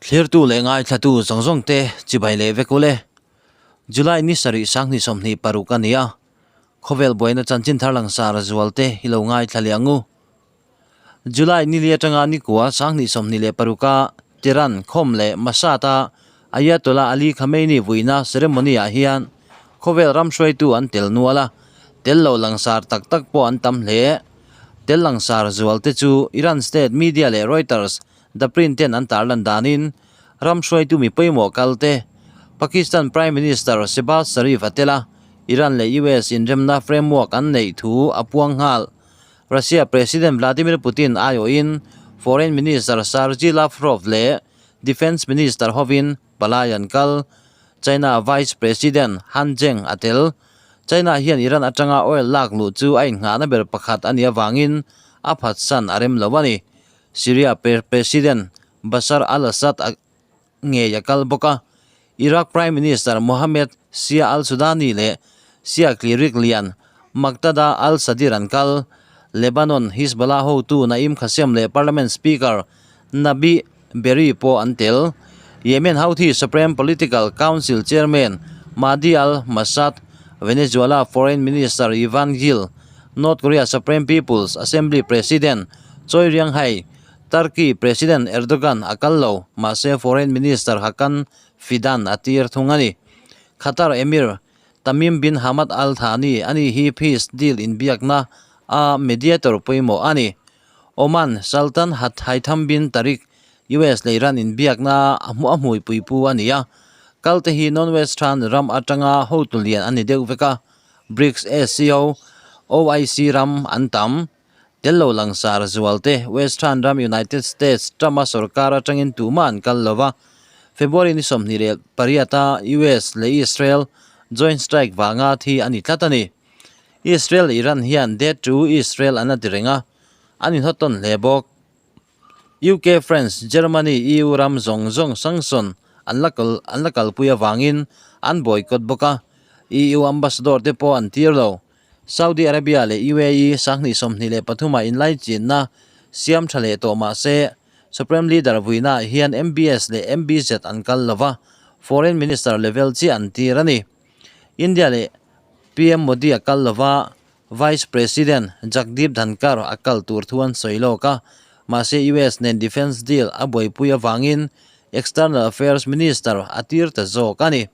Thlirtu leh ngaithlatu zawng zawng te chibai leh vek ule. July ni sarih sanghnih 26 a ni a, khawvel buaina chanchin thar langsar zual te hi lo ngaithla leh ang u. July ni li atanga ni kua 2026 a Tehran khawm leh Mashhad a Ayatollah Ali Khamenei vuina ceremony ah hian khawvel ram hruaitu an tel nual a, tel lo langsar tak tak pawh an tam hle. Tel langsar zual te chu Iran state media leh Reuters The Print ten an tarlan danin ram hruaitu mi pawimawh kal te Pakistan Prime Minister Shehbaz Sharif a tel a, Iran leh US inremna framework an neih thu a puang nghal. Russia President Vladimir Putin aiawhin Foreign Minister Sergei Lavrov leh Defence Minister hovin palai an kal. China Vice President Han Zheng a tel. China hian Iran atanga oil lak luh chu a innghahna ber pakhat a nih avangin a phatsan a rem lo a ni. Syria President Bashar al-Assad a ngei a kal bawk a, Iraq Prime Minister Mohammed Shia al-Sudani leh Shia cleric lian Muqtada al-Sadr an kal. Lebanon Hizbollah hotu Naim Qassem leh Parliament Speaker Nabih Berri pawh an tel. Yemen Houthi Supreme Political Council Chairman Mahdi al-Mashat, Venezuela Foreign Minister Yvan Gil, North Korea Supreme People's Assembly President Choi Ryong-hae, Turkey President Erdogan a kal lo, mahse Foreign Minister Hakan Fidan a tir thung a ni. Qatar Emir Tamim bin Hamad Al Thani a ni hi peace deal inbiakna a mediator pawimawh a ni. Oman Sultan Haitham bin Tariq US leh Iran inbiakna a hmuh a hmui puipu a ni a, kal te hi non-Western ram atanga hotu lian a ni deuh vek a, BRICS, SCO, OIC ram an tam. Tel lo langsar zual te Western ram United States Trump-a sorkar atangin tumah an kal lo va. February ni 28 a US leh Israel joint strike vanga thi a ni tlat a ni. Israel leh Iran hian death to Israel an la ti reng a, an inhawtawn hle bawk. UK, France, Germany, EU ram zawng zawng sanction an la kal an la kalpui avangin an boycott bawk a, EU ambassador te pawh an tir lo. Saudi Arabia leh UAE 2023 ah inlaichinna siam tha leh tawh mah se, Supreme Leader vuina ah hian MBS leh MBZ an kal lo va, Foreign Minister level chiah an tir a ni. India leh PM Modi a kal lo va, Vice President Jagdeep Dhankhar a kal tur thu an sawi lawk a, mahse US nen defence deal a buaipui avangin External Affairs Minister a tir ta zawk a ni.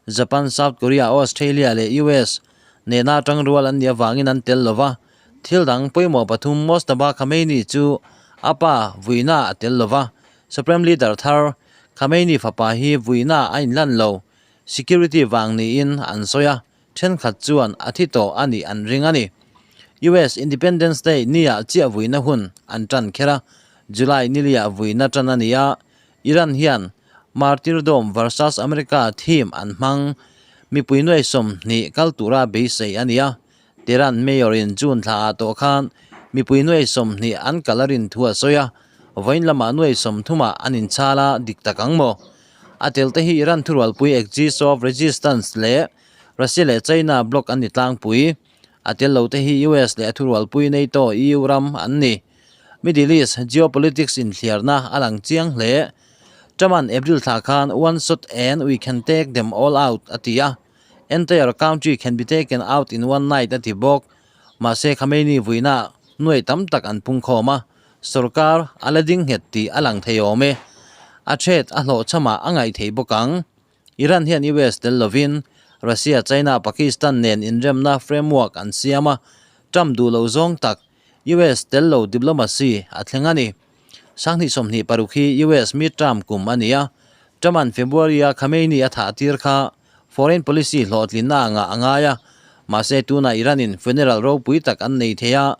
Japan, South Korea, Australia leh US nena tangrual an nih avangin an tel lo va, thil dang pawimawh pathum Mojtaba Khamenei chu a pa vuina a tel lo va, Supreme Leader thar Khamenei fapa hi vuina a inlan lo, security vang niin an sawi a. Thenkhat chuan a thi tawh a nih an ring a ni. US Independence Day nia chiah vuina hun an tan kher a, July nilia vuina tan a ni a, Iran hian Martyrdom versus America theme an hmang. Mipui nuai 20 kal tura beisei a ni a, Tehran Mayor in June thla ah tawh khan mipui nuai 20 an kal a rin thu a sawi a, vawiin lamah nuai 30 ah an inchhal a, dik tak ang maw? A tel te hi Iran thurualpui Axis of Resistance leh Russia leh China bloc an ni tlangpui. A tel lo te hi US leh a thurualpui NATO, EU ram an ni. Middle East geopolitics inthliarna a lang chiang hle. Truman April thla khan one shot and we can take them all out a ti a, entire country can be taken out in one night a ti bawk. Mahse Khamenei vuina nuai tam tak an pungkhawm a, sorkar a la ding nghet tih a lang thei awm e. A threat a hlawhchhamah a ngaih thei bawk ang. Iran hian US tel lovin Russia, China, Pakistan nen inremna framework an siam a, Trump duh lo zawng tak US tel lo diplomacy a thleng a ni. 2026 hi US midterm kum a ni a, Trump-a'n February-a Khamenei a thah tir kha foreign policy hlawhtlinna angah a ngai a, mahse tunah Iran-in funeral ropui tak an nei thei a,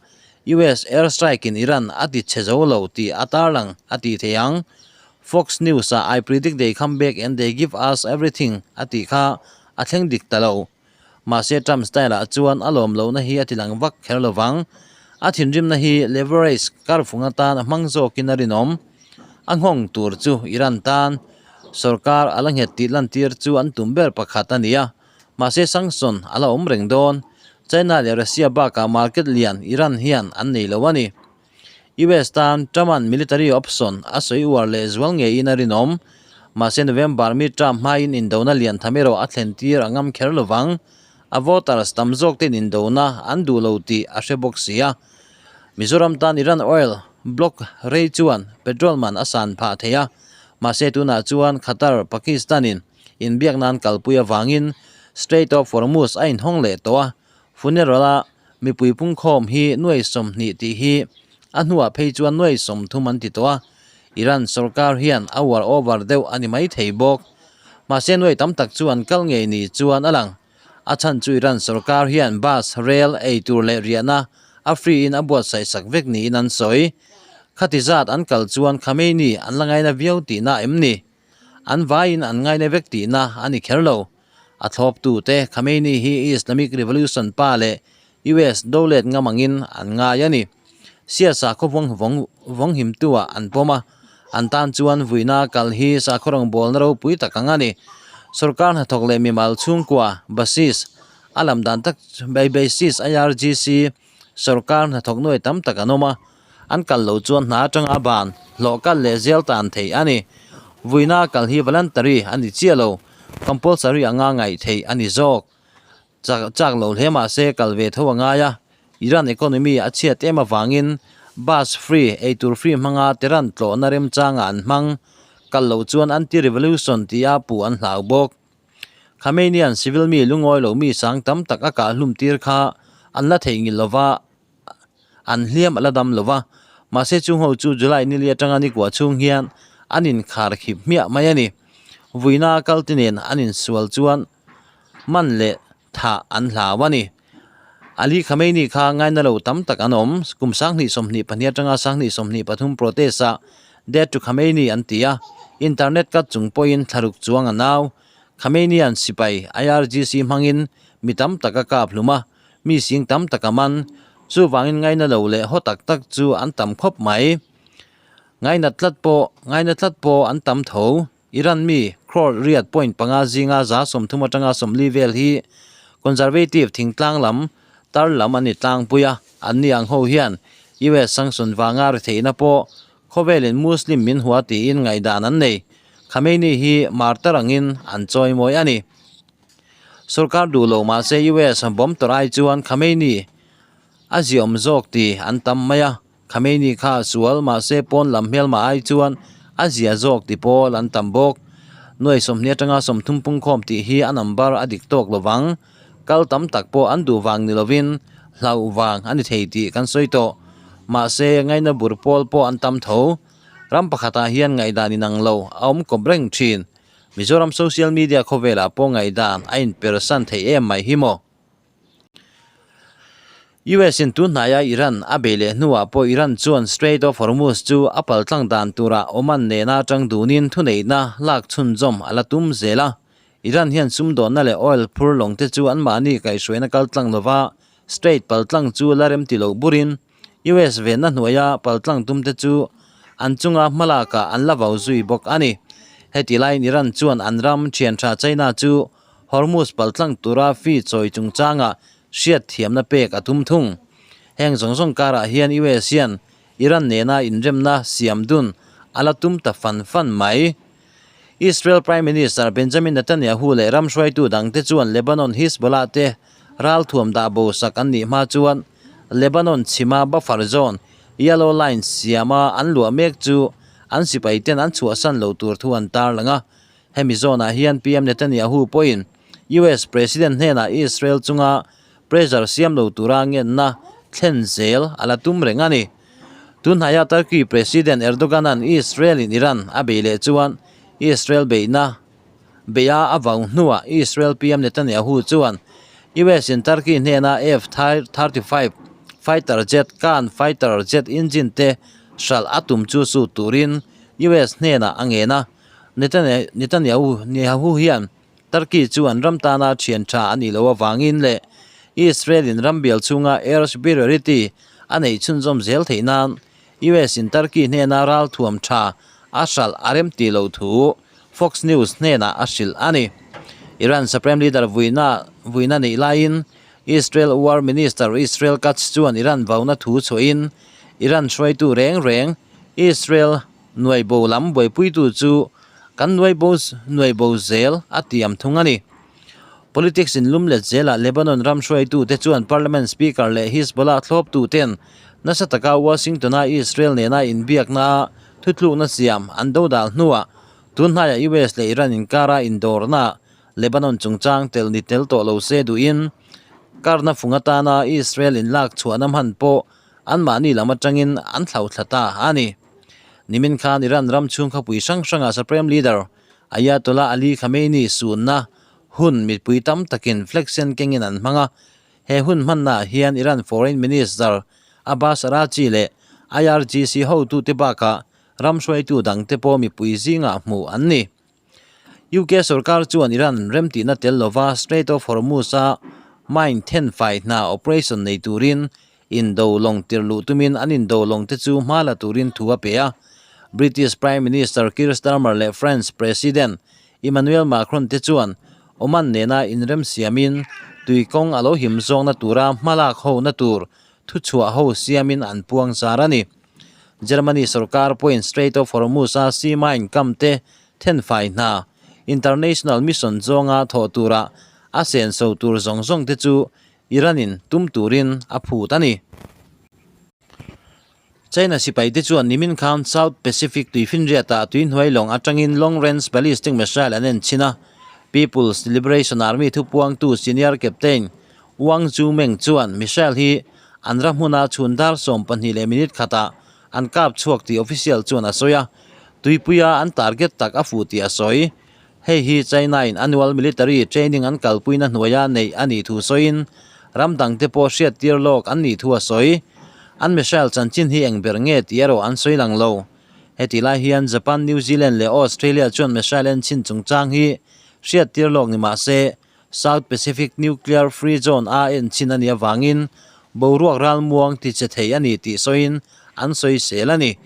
US airstrike-in Iran a ti chhe zo lo tih a tarlang a ti thei ang. Fox News ah I predict they come back and they give us everything a tih kha a thleng dik ta lo. Mahse Trump style ah chuan a lawm lohna hi a ti lang vak kher lo vang. A thinrimna hi leverage karfung atan a hmang zawkin a rinawm. A nghawng tur chu Iran tan sorkar a la nghet tih lantir chu an tum ber pakhat a ni a. Mahse sanction a la awm reng dawn. China leh Russia bakah market lian Iran hian an nei lo a ni. US tan Trump-a'n military option a sawi uar leh zual ngeiin a rinawm. Mahse November midterm hmain indona lian tham erawh a thlen tir a ngam kher lovang. A voters tam zawk ten indona an duh lo tih a hre bawk si a. Mizoram tan Iran oil block rei chuan petrol man a san phah thei a, mahse tunah chuan Qatar, Pakistan-in inbiak nan kalpui avangin Strait of Hormuz a inhawng leh tawh a, funeral-a mipui pungkhawm hi nuai 20 tih hi a hnuah phei chuan nuai 30 an ti tawh a, Iran sorkar hian a uar over deuh a ni maithei bawk. Mahse nuai tam tak chu an kal ngei ni chuan a lang. A chhan chu Iran sorkar hian bus, rail, ei tur leh riahna a free in a buatsaih sak vek niin an sawi. Khati zat an kal chuan Khamenei an la ngaina viau tihna em ni? An vaiin an ngaina vek tihna a ni kher lo. A thlawptute Khamenei hi Islamic Revolution pa leh US do let ngam angin an ngai a ni. Siasa khaw vawng vawng vawng himtuah an pawm a, an tan chuan vuina kal hi sakhaw rawngbawlna ropui tak ang a ni. Sorkar hnathawk leh mimal chhungkua, Basis, a lam dan tak Basis IRGC, sorkar hnathawk nuai tam tak an awm a, an kal loh chuan hna atanga ban hlawh kal leh zel tan theih a ni. Vuina kal hi voluntary a ni chiah lo, compulsory anga ngaih theih a ni zawk. Chak chak lo hle mah se kal ve tho a ngai a, Iran economy a chhiat em avangin bus free, eitur free hmanga Tehran tlawhna remchangah an hmang. Kal loh chuan anti-revolution tia puh an hlau bawk. Khamenei-a'n civil mi lungawi lo mi sang tam tak a kah hlum tir kha an la theihnghilh lova, an hliam a la dam lova. Mahse chung ho chu July nili atanga ni kuah chhung hian an inkhar khip hmiah mai a ni. Vuina kal te nen an insual chuan man leh thah an hlau a ni. Ali Khamenei kha ngaina lo tam tak an awm. Kum 2022 atanga 2023 protest-ah Death to Khamenei an ti a, internet cut chung pawhin thlaruk chuang a nau. Khamenei-a'n sipai IRGC hmangin mi tam tak a kap hlum a, mi sing tam tak a man. Chuvangin ngaina lo leh haw tak tak chu an tam khawp mai. Ngaina tlat pawh ngaina tlat pawh an tam tho. Iran mi crore riat point panga zinga 30 atanga 40 vel hi conservative thingtlang lam tar lam an ni tlangpui a, an ni ang ho hian US sanction vanga ri theihna pawh khawvelin Muslim min hua tiin ngaihdan an nei. Khamenei hi martar angin an chawimawi a ni. Sorkar duh lo mahse US bomb tawrh ai chuan Khamenei a ziawm zawk ti an tam mai a. Khamenei kha sual mahse pawn lam hmelma ai chuan a zia zawk ti pawl an tam bawk. Nuai 20 atanga 30 pungkhawm tih hi a number a dik tawk lovang. Kal tam tak pawh an duh vang ni lovin hlauh vang a ni thei tih kan sawi tawh. Mahse ngaina bur pawl pawh an tam tho. Ram pakhatah hian ngaihdan inang lo a awm kawp reng thin. Mizoram social media khawvelah pawh ngaihdan a inpersan thei em mai hi maw? US in tun hnaia Iran a bei leh hnuah pawh Iran chuan Strait of Hormuz chu a paltlang dan turah Oman nena tang dunin thuneihna lak chhunzawm a la tum zel a. Iran hian sumdawnna leh oil phur lawng te chu anmahni kaihhruaina kaltlang lova Strait paltlang chu la rem ti loh burin US venna hnuaia paltlang tum te chu an chunga hmalakah an la vau zui bawk a ni. Heti laiin Iran chuan an ram thian tha China chu Hormuz paltlang tura fee chawi chungchanga hriatthiamna pek a tum thung. Heng zawng zawng karah hian US hian Iran nena inremna siam dun a la tum ta fan fan mai. Israel Prime Minister Benjamin Netanyahu leh ram hruaitu dangte chuan Lebanon Hezbollah te ralthuam dah bo sak an nih hma chuan Lebanon chhima buffer zone Yellow Line siama an luah mek chu an sipaiten an chhuahsan lo tur thu an tarlang a. Hemi zawnah hian PM Netanyahu pawhin US President hnenah Israel chunga pressure siam lo tura ngenna thlen zel a la tum reng a ni. Tunhnaia Turkey President Erdogan-a'n Israel-in Iran a bei leh chuan Israel beihna beia a vau hnuah Israel PM Netanyahu chuan US-in Turkey hnena F-35 fighter jet Kaan fighter jet engine te hralh a tum chu sut turin US hnenah a ngen a. Netanyahu hian Turkey chu an ram tana thian tha a nih loh avangin leh Israel-in ram bial chhunga air superiority a neih chhunzawm zel theih nan US in Turkey hnena ralthuam tha a hralh a rem tih loh thu Fox News hnenah a hrilh a ni. Iran Supreme Leader vuina vuina neih laiin Israel War Minister Israel Katz chuan Iran vauna thu chhuahin Iran hruaitu reng reng Israel nuaibo lam buaipuitu chu kan nuaibo nuaibo zel a tiam thung a ni. Politics in lum let zelah Lebanon ram hruaitute chuan Parliament Speaker leh Hizbollah thlawptuten nasa taka Washington-a Israel nena inbiakna thutlukna siam an dodal hnuah tun hnaiah US leh Iran inkara indawrna Lebanon chungchang tel ni tel tawh lo se duhin karna fung atana Israel inlak chhuahna hman pawh anmahni lam atangin an thlauthla ta a ni. Nimin khan Iran ram chhung khawpui hrang hrangah Supreme Leader Ayatollah Ali Khamenei sunna hun mipui tam takin flag sen kengin an hmang a, he hun hmannaah hian Iran Foreign Minister Abbas Araghchi leh IRGC hotute bakah ram hruaitu dangte pawh mipui zingah hmuh an ni. UK sorkar chuan Iran remtihna tel lova Strait of Hormuz-a mine thenfai hna operation nei turin indo lawng tir luh tumin an indo lawng te chu hma la turin thu a pe a. British Prime Minister Keir Starmer leh France President Emmanuel Macron te chuan Oman nena inrem siamin tui kawng a lo him zawkna tura hmalak hona tur thuchhuah ho siamin an puang zar a ni. Germany sorkar pawhin Strait of Hormuz-a sea mine kam te thenfai hna international mission zawnga thawh tura a senso tur zawng zawng te chu Iran-in tum turin a phut a ni. China sipai te chuan nimin khan South Pacific tuifinriatah tuihnuai lawng atangin long range ballistic missile an en chhin a. People's Liberation Army thupuangtu Senior Captain Wang Zhumeng chuan missile hi an ra hmuna chhun dar 12 leh minute khatah an kap chhuak tih official chuan a sawi a, tuipuia an target tak a fuh tih a sawi. Hei hi China-in annual military training an kalpuina hnuaia neih a nih thu sawiin ram dangte pawh hriattir lawk an nih thu a sawi. An missile chanchin hi eng ber nge tih erawh an sawi lang lo. Heti lai hian Japan, New Zealand leh Australia chuan missile enchhin chungchang hi hriattir lawk ni mah se South Pacific Nuclear Free Zone a enchhin a nih avangin boruak ralmuang ti che thei a ni tih sawiin an sawi sel a ni.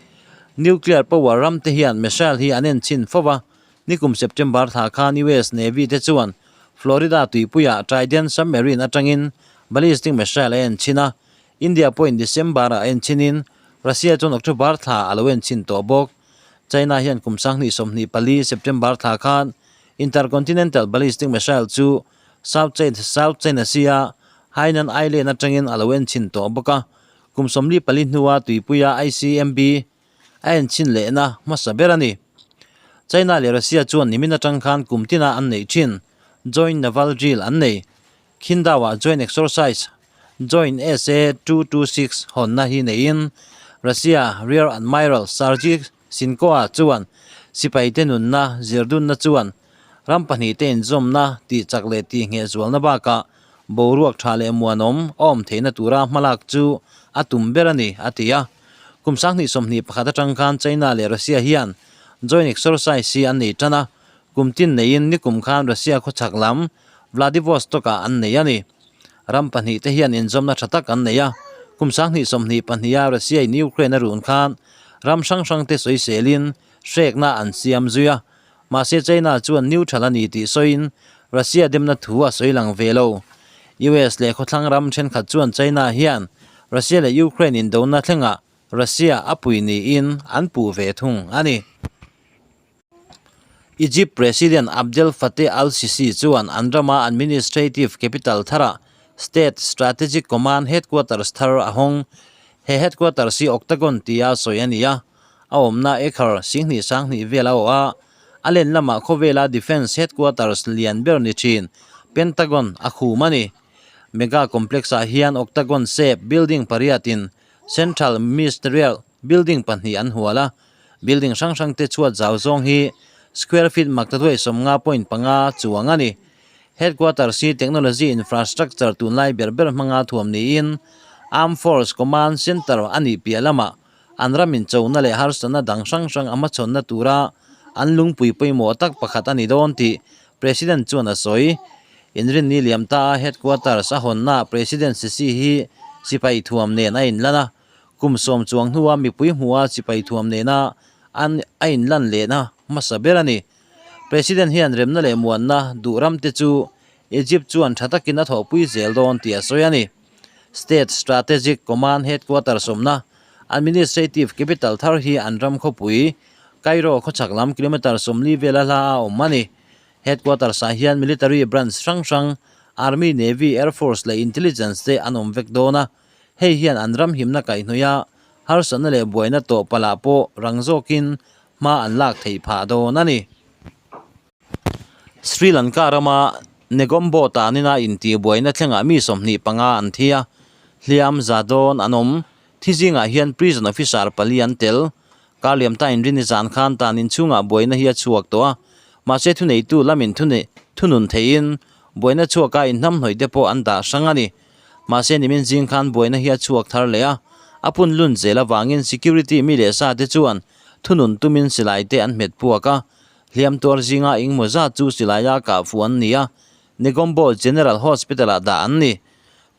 Nuclear power ramte hian missile hi an enchhin fo va, Nikum September thla khan US Navy te chuan Florida tuipuiah Trident submarine atangin ballistic missile a enchhin a, India pawhin December ah a enchhinin Russia chuan October thla a lo enchhin tawh bawk. China hian kum 2024 September thla khan intercontinental ballistic missile chu South China South China Sea-a Hainan Island atangin a lo enchhin tawh bawk a, kum 44 hnua tuipuia ICMB a enchhin lehna hmasa ber a ni. China leh Russia chuan nimin atang khan kum tina an neih thin Joint Naval Drill an nei. Khindau-ah Joint Exercise Joint SA-226 hawnna hi neiin Russia Rear Admiral Sergei Sinkoa chuan sipaite nunna zirdunna chuan ram pahnihte inzawmna tihchak leh tihngheh zualna bakah boruak tha leh muanawm a awm theihna tura hmalak chu a tum ber a ni, a ti a. Kum 2021 atang khan China leh Russia hian joint exercise hi an nei tan a, kum tin neiin nikum khan Russia khawchhak lam Vladivostok-ah an nei a ni. Ram pahnih te hian inzawmna tha tak an nei a, kum 2022 a Russia-in Ukraine a run khan ram hrang hrang te sawiselin hrekna an siam zui a, mahse China chuan neutral a ni tih sawiin Russia demna thu a sawi lang ve lo. US leh khawthlang ram thenkhat chuan China hian Russia leh Ukraine indona thlengah Russia a pui niin an puh ve thung a ni. Egypt President Abdel Fattah al-Sisi chuan an rama administrative capital tharah State Strategic Command Headquarters thar a hawng. He headquarters hi Octagon tia sawi a ni a, a awmna acre 22,000 vel a awh a, a len lamah khawvela Defence Headquarters lian ber ni thin Pentagon a khum a ni. Mega complex-ah hian Octagon shape building pariatin Central Ministerial Building pahnih an hual a, building hrang hrang te chhuat zau zawng hi square feet maktaduai 50.5 chuang a ni. Headquarters hi technology infrastructure tunlai ber ber hmanga thuam niin Armed Force Command Centre a nih piah lamah an ram inchona leh harsatna dang hrang hrang a hmachhawnna tura an lungpui pawimawh tak pakhat a ni dawn tih President chuan a sawi. Inrinni liam ta a headquarters a hawnnaah President Sisi hi sipai thuam nen a inlan a, kum 10 chuang hnua mipui hmuha sipai thuam nena an a inlan lehna hmasa ber a ni. President hian remna leh muanna duh ramte chu Egypt chuan tha takin a thawhpui zel dawn tih a sawi a ni. State Strategic Command Headquarters awmna. Administrative capital thar hi an ram khawpui, Cairo khawchhak lam kilometre 40 vela hla a awm a ni. Headquarters ah hian military branch hrang hrang, Army, Navy, Air Force leh Intelligence te an awm vek dawn a. Hei hian an ram himna kaihhnawih a, harsatna leh buaina tawh palh ah pawh rang zawkin hma an lak theih phah dawn a ni. Sri Lanka rama Negombo tanina intihbuaina thlengah mi 25 an thi a, hliam za dawn an awm. Thi zingah hian prison officer pali an tel. Kar liamta inrin ni zan khan tan inchhungah buaina hi a chhuak tawh a, mahse thuneitu lamin thunun theihin buaina chhuaka inhnamhnawih te pawh an dah hrang a ni. Mahse nimin zing khan buaina hi a chhuak thar leh a, a pun lun zel avangin security mi leh sa te chuan thunun tumin silai te an hmet puak a, Hliam tuar zinga engmaw zat chu silaia kah fuh an ni a, Negombo General Hospital-ah dah an ni.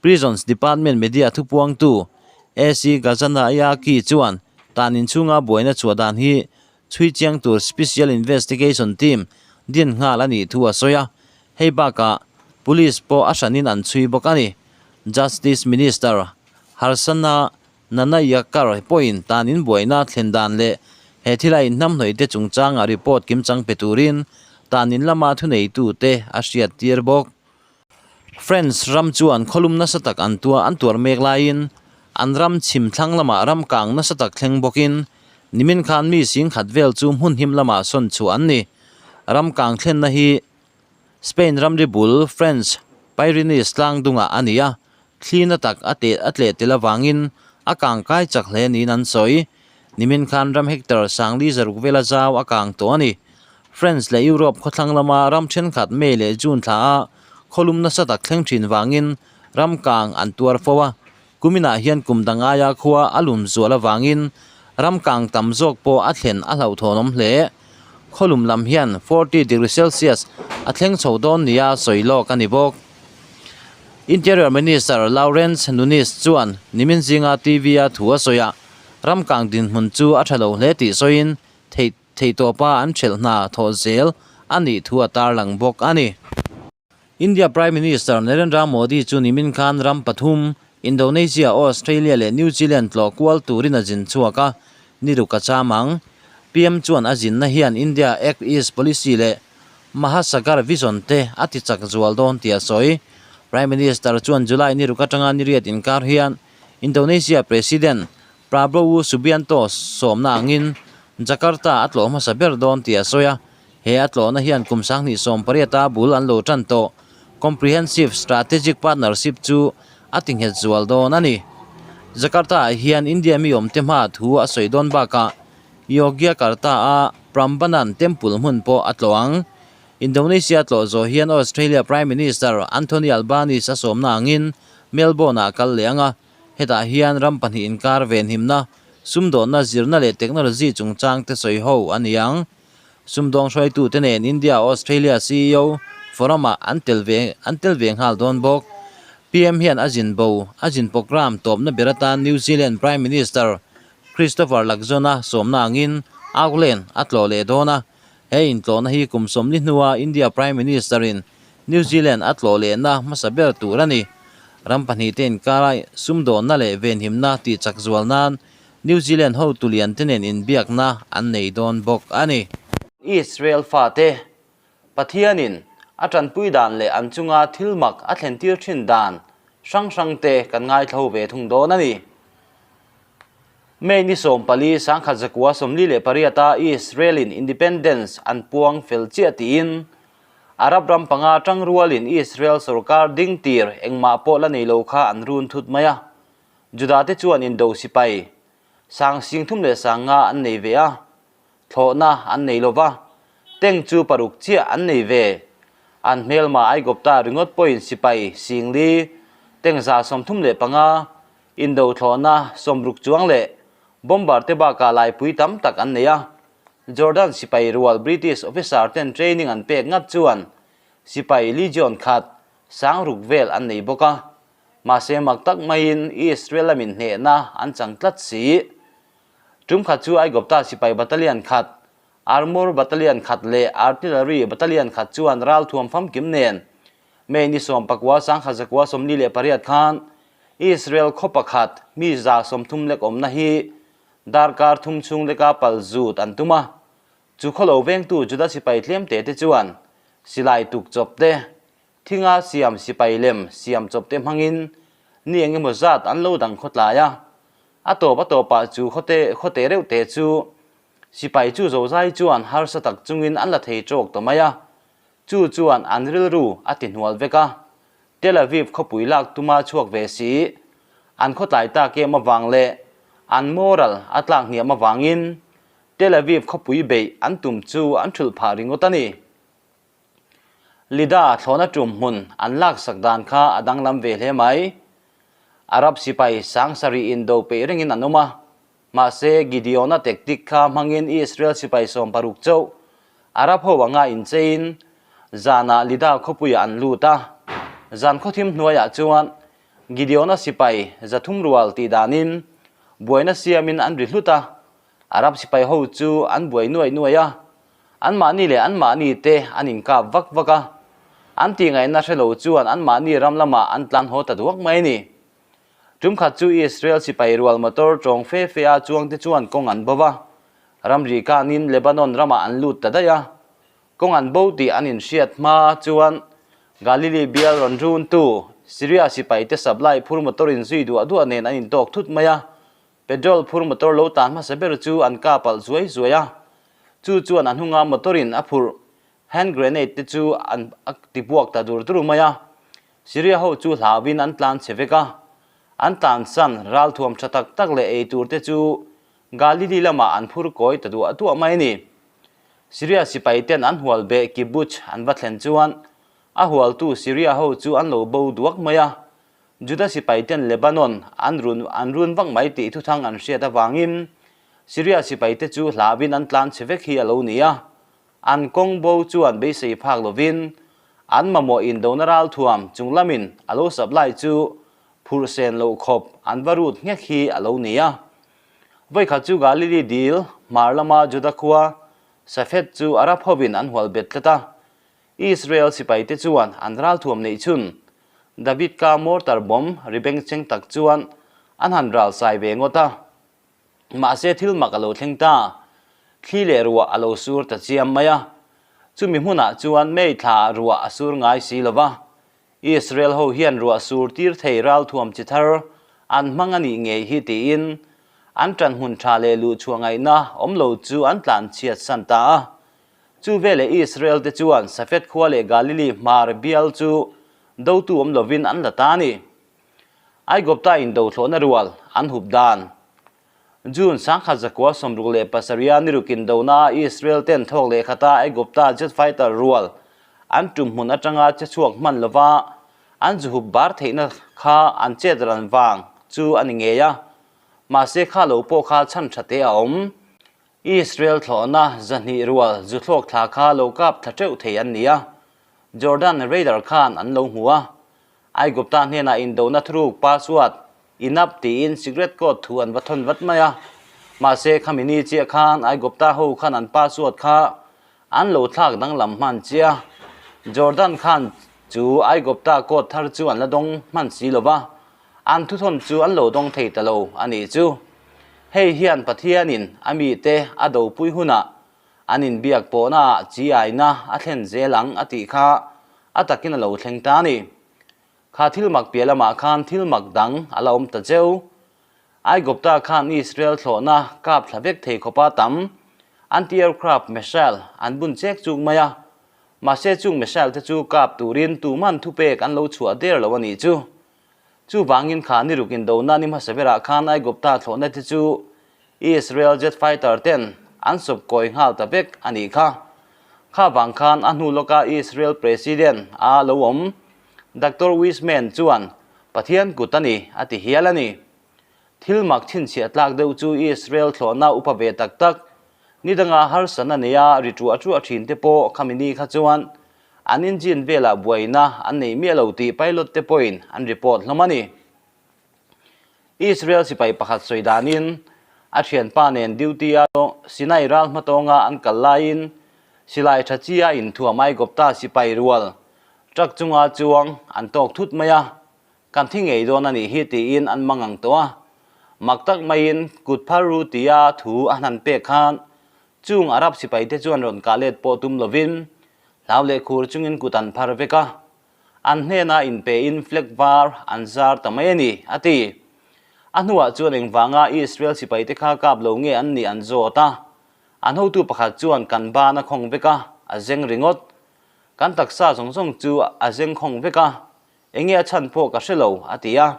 Prisons Department media thupuangtu AC Gajanayaki chuan tan inchhunga buaina chhuah dan hi chhui chiang tur Special Investigation Team din nghal a nih thu a sawi a, hei bakah Police pawh a hranin an chhui bawk a ni. Justice Minister Harsana Nanayakkar pawhin tan inbuaina thlen dan leh he thila inhnamhnawih te chungchanga report kimchang pe turin tan in lama thuneitute a hriattir bawk. France ram chuan khawlum nasa tak an tua an tuar mek laiin an ram chhim thlang lamah ram kang nasa tak thleng bawkin nimin khan mi singkhat vel chu hmun him lamah sawn chhuah an ni. Ram kang thlenna hi Spain ramri bul France Pyrenees tlang dungah a ni a, Thli na tak a teh a tleh tel avangin a kang kai chak hle niin an sawi. Nimin khan ram hectare 4000 vela zau a kang tawh a ni. France leh Europe khawthlang lama ram thenkhat May leh June thla a khawlum nasa tak thleng thin vangin ram kang an tuar fo a. Kuminah hian kum dang aia khua a lum zual avangin ram kang tam zawk pawh a thlen a hlauhthawnawm hle. Khawlum lam hian 40 degree Celsius a thleng chho dawn nia sawi lawk a ni bawk. Interior Minister Laurence Nunes chuan nimin zinga TV-a thu a sawi a, ram kang dinhmun chu a tha lo hle tih sawiin theih theihtawpa an ṭhelh hna thawh zel a nih thu a tarlang bawk a ni. India Prime Minister Narendra Modi chu nimin khan ram pathum, Indonesia, Australia leh New Zealand tlawh kual turin a zin chhuak a, ni ruk a cham ang. PM chuan a zinna hian India Act East Policy leh Mahasagar Vision te a ti chak zual dawn tih a sawi. Prime Minister chuan July ni ruk atanga ni riat inkar hian Indonesia President Prabowo Subianto sawmna angin Jakarta a tlawh hmasa ber dawn tih a sawi a. He a tlawhna hian kum 2018 a bul an lo tan tawh Comprehensive Strategic Partnership chu a ti nghet zual dawn a ni. Jakarta ah hian India mi awmte hma thu a sawi dawn bakah Yogyakarta-a Prambanan Temple hmun pawh a tlawh ang. Indonesia tlawh zawh hian Australia Prime Minister Anthony Albanese a sawmna angin Melbourne-ah a kal leh ang a, hetah hian ram pahnih inkar venhimna, sumdawnna, zirna leh technology chungchangte sawi ho a ni ang. Sumdawng hruaitute nen India-Australia CEO Forum-ah an tel ve an tel ve nghal dawn bawk. PM hian a zin bo, a zin programme tawpna ber atan New Zealand Prime Minister Christopher Luxon-a sawmna angin Auckland a tlawh leh dawn a, he intlawhna hi kum 40 hnua India Prime Minister-in New Zealand a tlawh lehna hmasa ber tur a ni. Ram pahnihte inkara sumdawnna leh venhimna tihchak zual nan New Zealand hotu liante nen inbiakna an nei dawn bawk a ni. Israel fate Pathianin a tanpui dan leh an chunga thil mak a thlentir thin dan hrang hrangte kan ngaithlo ve thung dawn a ni. May ni 14, 1948-a Israel-in independence an puang fel chiah tiin Arab ram panga tang rualin Israel sorkar ding tir engmah pawh la nei lo kha an run thut mai a. Juda-te chuan indo sipai sang sing thum leh sang nga an nei ve a, thlawhna an nei lo va, tank chu paruk chiah an nei ve. An hmelma Aigupta ringawt pawhin sipai sing li, tank 135, Indo thlawhna sawmruk chuang leh bomber te bakah laipui tam tak an nei a. Jordan sipai rual British officer ten training an pek ngat chuan sipai legion khat sang ruk vel an nei bawk a. Mahse mak tak maiin Israel lamin hnehna an chang tlat si. Tum khat chu Aigupta sipai battalion khat, armour battalion khat leh artillery battalion khat chuan ralthuam famkim nen May ni 19, 1948 khan Israel khaw pakhat mi 30 lek awmna hi. Darkar thum chhung leka pal zut an tum a, chu khawlo vengtu Juda sipai tlem te te chuan silai tuk chawp te, thinga siam sipai lem siam chawp te hmangin ni eng emaw zat an lo dang khawtlai a. A tawp a tawpah chu khawte khawte reuh te chu sipai chu zozai chuan harsa tak chungin an la thei tawk ta mai a, chu chuan an rilru a ti hnual vek a. Tel Aviv khawpui lak tuma chhuak ve si, an khawtlai tak em avang leh an moral a tlak hniam avangin Tel Aviv khawpui beih an tum chu an thulh phah ringawt a ni. Lida thlawhna tum hmun an laksak dan kha a danglam ve hle mai. Arab sipai sang sarih in do peih rengin an awm a, Mahse, Gideon-a tactic kha hmangin Israel sipai 60 chauh Arab ho anga incheiin zanah Lida khawpuiah an lut a. Zan khawthim hnuaiah chuan Gideon-a sipai 300 rual tih danin buaina siamin an ri hlut a. Arab sipai ho chu an buai nuaih nuaih a, anmahni leh anmahni te an inkap vak vak a. An tihngaihna hre lo chuan anmahni ram lamah an tlan haw ta duak mai a ni. Tumkhat chu Israel sipai rual motor tawng fe fe a chuangte chuan kawng an bo va, ramri kanin Lebanon ramah an lut ta daih a. Kawng an bo tih an inhriat hma chuan Galili bial rawn runtu Syria sipaite supply phur motor inzui duah duah nen an intawk thut mai a, petrol phur motor lo tan hmasa ber chu an kap alh zuai zuai a, chu chuan a hnunga motor in a phurh hand grenade te chu an a tibuak ta dur dur mai a. Syria ho chu hlauin an tlan chhe vek a, an tlansan ralthuam tha tak tak leh ei tur te chu Galili lamah an phur kawi ta duah duah mai a ni. Syria sipai ten an hual beh kibbutz an va thlen chuan a hualtu Syria ho chu an lo bo duak mai a, Juda sipai ten Lebanon an run an run vak mai tih thuthang an hriat avangin Syria sipai te chu hlauin an tlan chhe vek hi a lo ni a. An kawng bo chuan beisei phak lovin an mamawh indona ralthuam chung lamin a lo supply chu phurh sen loh khawp an va rut nghek hi a lo ni a. Vawikhat chu Galili dil hmar lama Juda khua Safed chu Arab hovin an hual bet tlat a. Israel sipaite chuan an ralthuam neih chhun David ka mortar bomb ri bengchheng tak chuan an han ral sai ve ngawt a. Mahse thil mak a lo thleng ta. Thli leh ruah a lo sur ta chiam mai a. Chumi hmunah chuan May thla ruah a sur ngai si lo va. Israel ho hian ruah sur tir thei ralthuam chi thar an hmang a nih ngei hi tiin an ṭan hmun ṭha leh luhchhuah ngaihna awm lo chu an tlan chhiat san ta a. Chu veleh Israel te chuan Safed khua leh Galili hmar bial chu dotu awm lovin an la ta a ni. Aigupta indothlawhna rual an hup dan. June 1967 ni ruk indona Israel ten thawk leh khata Aigupta jet fighter rual an tum hmun atanga che chhuak hman lova an zu hup bar theihna kha an chet ran vang chu a ni ngei a. Mahse kha lo pawh kha chhan tha te a awm. Israel thlawhna 200 rual zu thlawk thla kha lo kap thla teuh thei an ni a. Jordan radar khan an lo hmu a. Aigupta hnenah indona thuruk password inap tiin secret code thu an va thawn vat mai a. Mahse khami ni chiah khan Aigupta ho khan an password kha an lo thlak danglam hman chiah. Jordan khan chu Aigupta code thar chu an la dawng hman si lo va, an thuthawn chu an lo dawng thei ta lo a nih chu. Hei hian Pathianin a mite a dopui hunah An inbiak pawhnaah chi aina a thlen zel ang a tih kha a takin a lo thleng ta a ni. Kha thil mak piah lamah khan thil mak dang a la awm ta cheu. Aigupta khan Israel thlawhna kap thla vek thei khawpa tam anti-aircraft missile an bun chek chuk mai a, mahse chung missile te chu kap turin tuman thupek an lo chhuah der lo a nih chu. Chuvangin kha ni ruk indona ni hmasa berah khan Aigupta thlawhna te chu Israel jet fighter ten an sawp kawi nghal ta vek a nih kha. Kha vang khan a hnu lawka Israel President a lo awm Doctor Weizmann chuan Pathian kut a ni a ti hial a ni. Thil mak chhinchhiah tlak deuh chu Israel thlawhna upa ve tak tak ni danga harsatna neia ri ṭuah ṭuah ṭhin te pawh khami ni kha chuan an engine velah buaina an nei miah lo tih pilot te pawhin an report hlawm a ni. Israel sipai pakhat sawi danin a thianpa nen duty a Sinai ral hmatawnga an kal laiin silai tha chi a inthuam Aigupta sipai rual truck chunga chuang an tawk thut mai a, kan thi ngei dawn a nih hi tiin an mang ang tawh a. Mak tak maiin kut phar ru tia thu a hnan pek khan chung Arab sipaite chuan rawn kah let pawh tum lovin hlau leh khur chungin kut an phar vek a, an hnena inpein flag var an zar ta mai a ni, a ti. A hnuah chuan engvanga Israel sipaite kha kap lo nge an nih an zawt a, an hotu pakhat chuan kan ban a khawng vek a, a zeng ringawt. Kan taksa zawng zawng chu a zeng khawng vek a, Enge a chhan pawh ka hre lo, a ti a.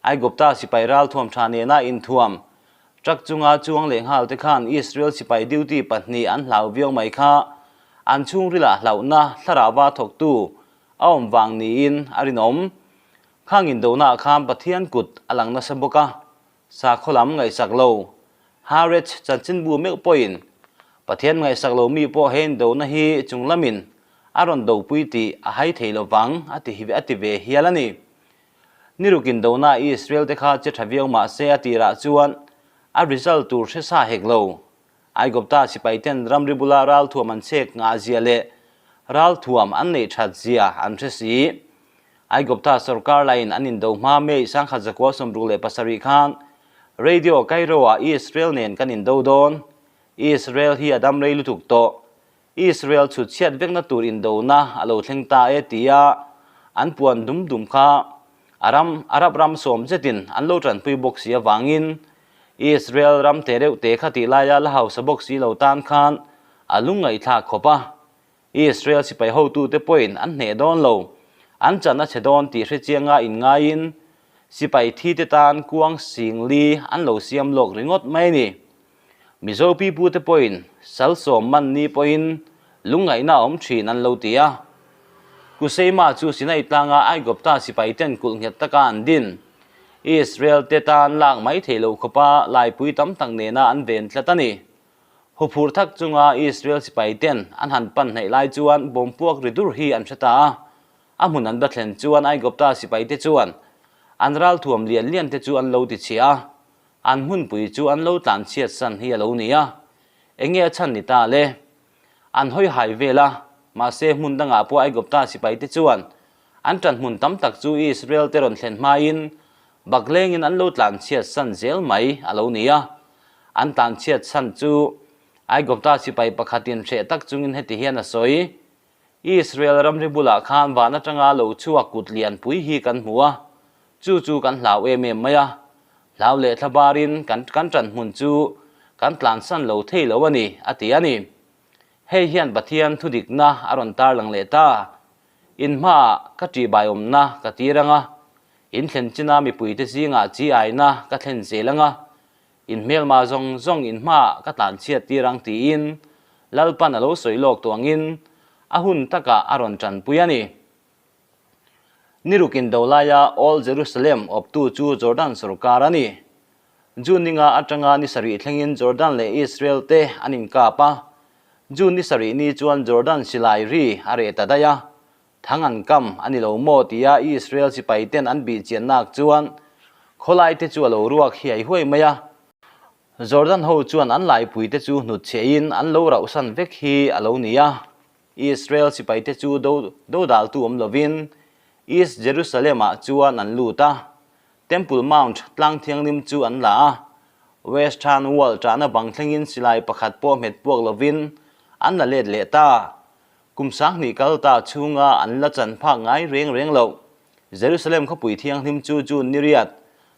Aigupta sipai ralthuam tha nena inthuam, truck chunga chuang leh nghal te khan Israel sipai duty pahnih an hlau viau mai kha an chhungrilah hlauhna thlarauva thawktu a awm vang niin a rinawm. Khang indonaah khan Pathian kut a lang nasa bawk a, sakhaw lam ngaihsak lo. Haaretz chanchinbu meuh pawhin Pathian ngaihsak lo mi pawh he indona hi chung lamin a rawn dopui tih a hai thei lo vang a ti a ti ve hial a ni. Ni ruk indona Israel te kha che tha viau mah se a tirah chuan a result tur hre sa hek lo. Aigupta sipai ten ramri bula ralthuam an chek ngah zia leh ralthuam an neih that zia an hre si. Aigupta sorkar lain an indo hma May 1967 khan Radio Cairo-ah Israel nen kan indo dawn. Israel hi a dam rei lutuk tawh. Israel chhut chhiat vekna tur indona a lo thleng ta e tia an puan dum dum kha a ram Arab ram sawm zetin an lo tanpui bawk si avangin Israel ram te reuh te kha tih laia la hausa bawk si lo tan khan a lungngaihthlak khawp a. Israel sipai hotute pawhin an hneh dawn lo, an chan a chhe dawn tih hre chianga inngaiin sipai thite tan kuang sing li an lo siam lawk ringawt mai a ni. Mizo pipute pawhin sal sawm man ni pawhin lungngaihna a awm thin an lo ti a. Kuseima chu Sinai tlanga Aigupta sipaiten kulh nghet taka an din, Israel te tan lak mai theih loh khawpa laipui tam tak nena an ven tlat a ni. Huphurh thak chunga Israel sipaiten an han pan hnaih lai chuan bawm puak ri dur hi an hre ta a. A hmun an va thlen chuan Aigupta sipaite chuan an ralthuam lian lian te chu an lo ti chhia a. An hmunpui chu an lo tlan chhiat san hi a lo ni a, enge a chhan ni ta le? An hawi hai vel a, mahse hmun dangah pawh Aigupta sipaite chuan an ṭan hmun tam tak chu Israel te rawn thlen hmain baklengin an lo tlan chhiat san zel mai a lo ni a. An tlan chhiat san chu Aigupta sipai pakhatin hreh tak chungin heti hian a sawi, Israel ramri bulah khan van atanga lo chhuak kut lianpui hi kan hmu a, chu chu kan hlau em em mai a. Hlau leh thla barin kan kan ṭan hmun chu kan tlansan lo thei lo a ni, a ti a ni. Hei hian Pathian thudikna a rawn tarlang leh ta. In hmaah ka ṭihbaiawmna ka tir ang a, in thlen china mipuite zingah chi aina ka thlen zel ang a, in hmelma zawng zawng in hmaah ka tlanchhiat tir ang tiin Lalpan a lo sawi lawk tawh angin a hun takah a rawn ṭanpui a ni. Ni ruk indo laia Old Jerusalem awptu chu Jordan sorkar a ni. June ninga atanga ni sarih thlengin Jordan leh Israel te an inkap a. June ni sarih ni chuan Jordan silai ri a reh ta daih a. Thang an kam a ni lo maw tia Israel sipai ten an bih chian nak chuan khawlai te chu a lo ruak hiai huai mai a. Jordan ho chuan an laipui te chu hnutchhiahin an lo rauhsan vek hi a lo ni a. Israel sipaite chu do dodaltu awm lovin East Jerusalem-ah chuan an lut a, Temple Mount tlang thianghlim chu an la a, Western Wall ṭahna bang thlengin silai pakhat pawh hmet puak lovin an la let leh ta. Kum sanghnih kal ta chhunga an la chan phak ngai reng reng loh. Jerusalem khawpui thianghlim chu June ni riat,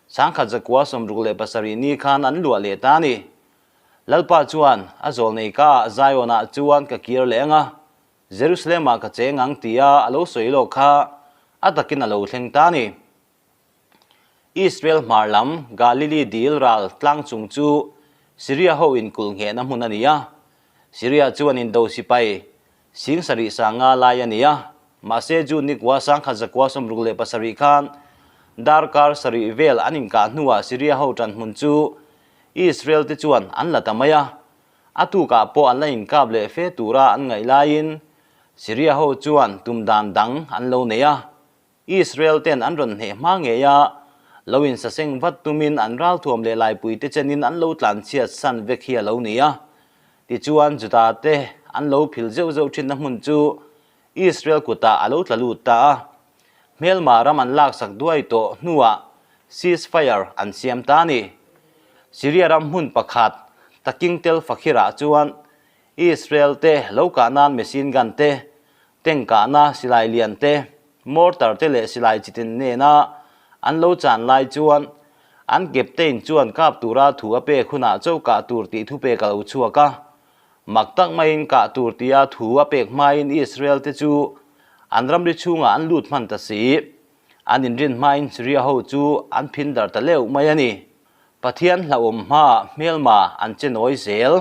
1967 ni khan an luah leh ta a ni. Lalpa chuan, A zawlnei ka Zion-ah chuan ka kir leh ang a, Jerusalem-ah ka cheng ang tia a lo sawi lawk kha a takin a lo thleng ta a ni. Israel hmar lam Galili dil ral tlang chung chu Syria ho inkulh nghehna hmun a ni a. Syria chuan indo sipai sing sarih sanga lai a ni a, mahse June nikua 1967 khan darkar sarih vel an inkah hnuah Syria ho ṭan hmun chu Israel te chuan an la ta mai a, a tukah pawh an la inkap leh fe tura an ngaih laiin Syria ho chuan tum dan dang an lo nei a, Israel ten an rawn hneh hma ngei a, lo insaseng vat tumin an ralthuam leh laipui te chenin an lo tlanchhiat san vek hi a lo ni a. Tichuan Juda te an lo phil zeuh zeuh thinna hmun chu Israel kutah a lo tla lut ta a. Hmelma ram an laksak duai tawh hnuah ceasefire an siam ta a ni. Syria ram hmun pakhat Taking Tel Fakhir-ah chuan Israel te lo kah nan machine gun te, tank kahna silai lian te, mortar te leh silai chitin nena an lo chan lai chuan an captain chuan kap tura thu a pek hunah chaw kah tur tih thupek a lo chhuak a. Mak tak maiin kah tur tia thu a pek hmain Israel te chu an ramri chhungah an lut hman ta si. An inrin hmain Syria ho chu an phin dar ta leuh mai a ni. Pathian hlauhawm hmaah hmelma an che nawi zel.